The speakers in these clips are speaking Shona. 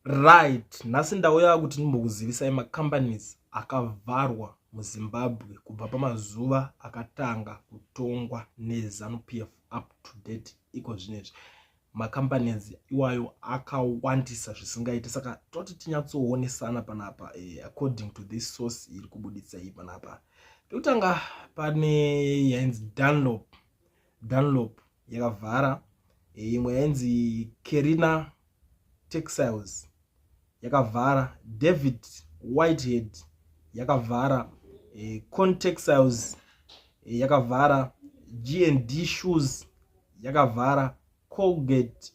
Right, nhasi ndauya kuti ndimbokuzivisai macompanies akavharwa muZimbabwe kubva pamazuva akatanga kutongwa neZanu PF up to date iko zvinezvi. Macompanies iwayo akawandisa zvisingaite, saka toti tinyatsoonesana panapa according to this source iri kubuditsa iyi panapa. Pekutanga pane yainzi Dunlop. Dunlop yakavhara, imwe yainzi Kerina Textiles yakavhara, David Whitehead yakavhara, Contextiles yakavhara, G&D Shoes yakavhara, Colgate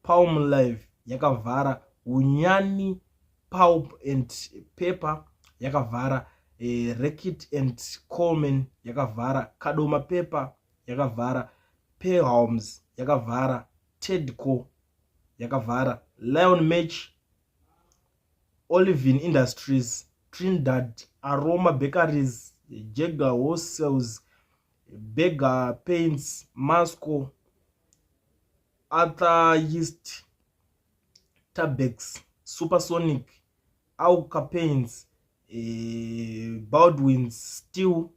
Palmolive yakavhara, Hunyani Pulp and Paper yakavhara, Reckitt and Colman yakavhara, Kadoma Paper yakavhara, Peholms yakavhara, Tedco yakavhara, Lion Match, Olivine Industries, Trinidad Aroma Bakeries, Jagger Wholesales, Berger Paints, Masco, Arthur Yeast, Tabex, Supersonic, Alka Paints, Baldwin's Steel,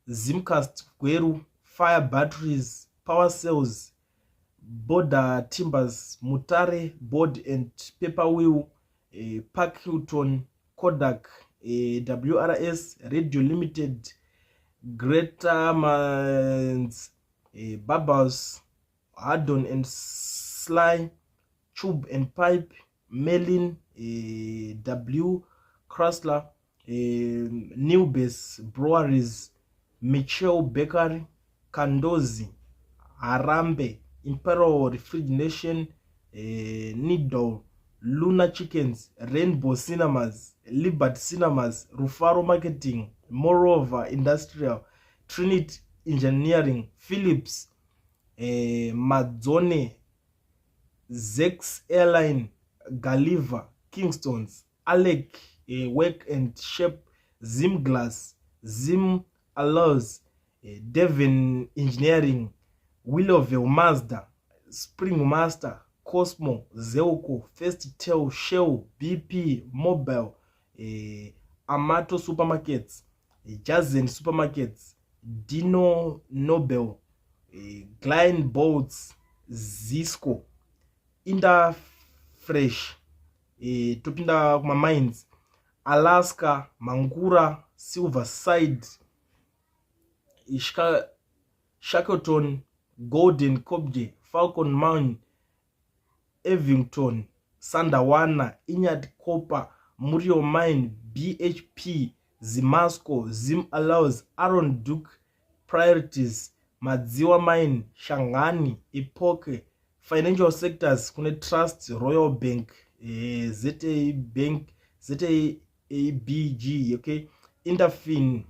Zimcast Gweru, Fire Batteries, Power Sales, Border Timbers, Mutare Board and Paper Wheel, Park Hilton, Kodak, WRS, Radio Limited, Greater Mans, Bubbles, Hardon and Sly, Tube and Pipe, Merlin, W. Chrysler, Newbase Breweries, Mitchell Bakery, Kandozi, Harambe, Imperial Refrigeration, Needle, Luna Chickens, Rainbow Cinemas, Liberty Cinemas, Rufaro Marketing, Moreover Industrial, Trinity Engineering, Philips, Madzone, Zex Airline, Gulliver, Kingstons, Alec, Work and Shape, Zim Glass, Zim Alloys, Devon Engineering, Willowvale Mazda, Spring Master, Cosmo, Zelco, First Tail, Shell, BP, Mobile, Amato Supermarkets, Jazen Supermarkets, Dino Nobel, Gline Bolts, Zisco, Interfresh, topinda kumamines, Alaska, Mangura, Silverside, Shackleton, Golden Cobje, Falcon Mine, Evington, Sandawana, Inyat Copper, Muriel Mine, BHP, Zimasco, Zim Allows, Aaron Duke Priorities, Madziwa Mine, Shangani, Epoke, Financial Sectors kune Trust, Royal Bank, ZA Bank, ZABG, okay, Interfin,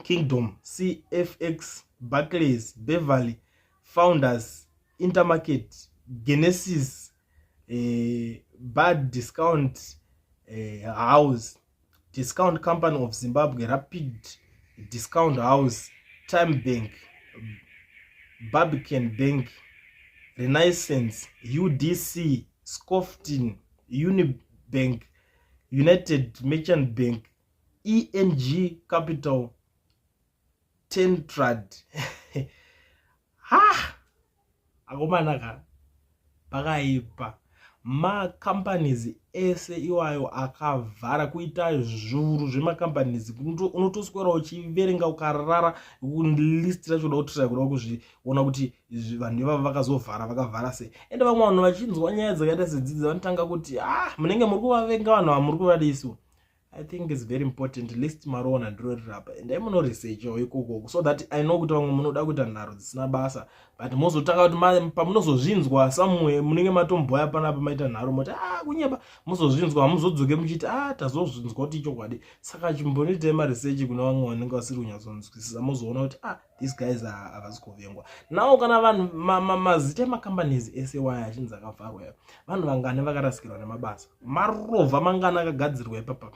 Kingdom, CFX, Barclays, Beverly, Founders, Intermarket, Genesis, Bad Discount House, Discount Company of Zimbabwe, Rapid Discount House, Time Bank, Barbican Bank, Renaissance, UDC, Scofton, Unibank, United Merchant Bank, ENG Capital, Tentrad. Ha! Akomana ka pakaipa. Macompanies ese iwayo akavhara, kuita zvuru zvemacompanies. Unotoswera uchiverenga ukarara list racho, uda kutry kuda kuzviona kuti vanhu ivava vakazovhara, vakavhara sei. Ende vamwe vanhu vachinzwa nyaya dzakaita sedzidzi vanotanga kuti, ah, munenge muri kuvavenga vanhu vamuri kuvadisiwo. I think it's very important list maroona ndiro rirapa. Endai munoresearchawo ikoko, so that I know kuti vamwe munoda kuita nharo dzisina basa, but mozotanga kuti pamunozozvinzwa somewhere munenge matomboya panapa maita nharo, moti, ah, kunyeba. Muzozvinzwa, hamuzodzoke muchiti, ah, tazozvinzwa kuti ichokwadi. Saka chimbonoitai maresearch kune vamwe vanenge vasiri kunyatsonzwisisa, mozoona kuti, ah, these guys havasi kuvengwa. Now kana vanhu mazita emacompanies ese waya achinzi akavharwa, vanhu vangani vakarasikirwa nemabasa? Marovha mangani akagadzirwa ipapa?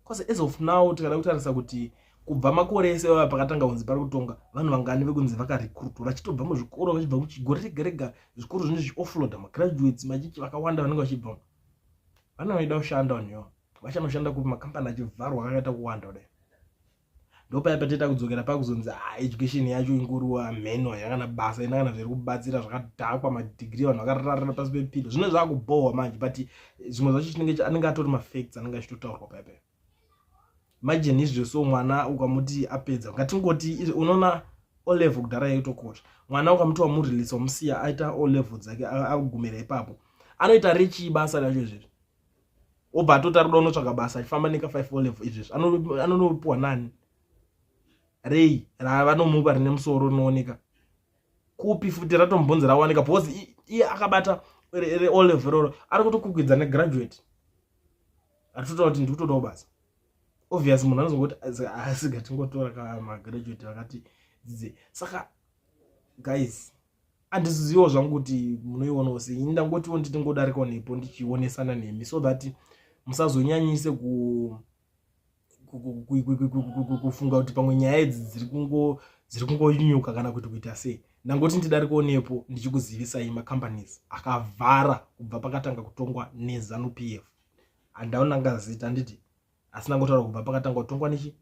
Because as of now tikada kutarisa kuti Kubva makore ese vava pakatanga kunzi pari kutonga vanhu vangani vekunzi vakarekrutwa vachitobva muzvikoro, vachibva kuchigore rega rega, zvikoro zvinenge zvichioffloada magraduates machichi vakawanda vanenge vachibva. Vana vaida kushanda vanhu ivo vachanoshanda kupi makambani achivharwa akaita kuwanda kudai? Ndopaya pateta kudzokera pakuzonzi, ah, education yacho ingoriwa mheno, yakana basa ina kana zviri kubatsira, zvakadhakwa, madegree vanhu vakararira pasi pepilo. Zvino zvakubhohwa manje, but zvimwe zvacho chinenge anenge atori mafacts anenge achitotaurwa paya paya. Imagine izvo. So mwana ukamuti apedza, ngatingoti unoona O level kudhara yaitokosha, mwana ukamuti wamurelease, wamusiya aita O level dzake, agumira ipapo, anoita rechii basa racho izvezvi? Obva atoti ari kuda unotsvaga basa achifamba neka 5 O level izvezvi, anonopiwa nani? Rei ravanomupa rine musoro rinooneka kupi futi ratombonzi rawanika? Because iye akabata reO level roro ari kutokukwidza negraduate aritotaura kuti ndikutodawo basa. Obvious munhu anozongoti asiga tingotora kamagraduate vakati dzidze. Saka guys, handiziviwo zvangu kuti munoionawo sei. Ini ndangotiwo nditingodarikawo nepo ndichionesana nemi so that musazonyanyise kufunga kuti pamwe nyaya idzi dziri kungonyuka kana kuti kuita sei. Ndangoti ndidarikawo nepo ndichikuzivisai macompanies akavhara kubva pakatanga kutongwa neZANU PF. Handaonanga zita, handiti, asi ndangotaura kubva pakatanga kutongwa nechi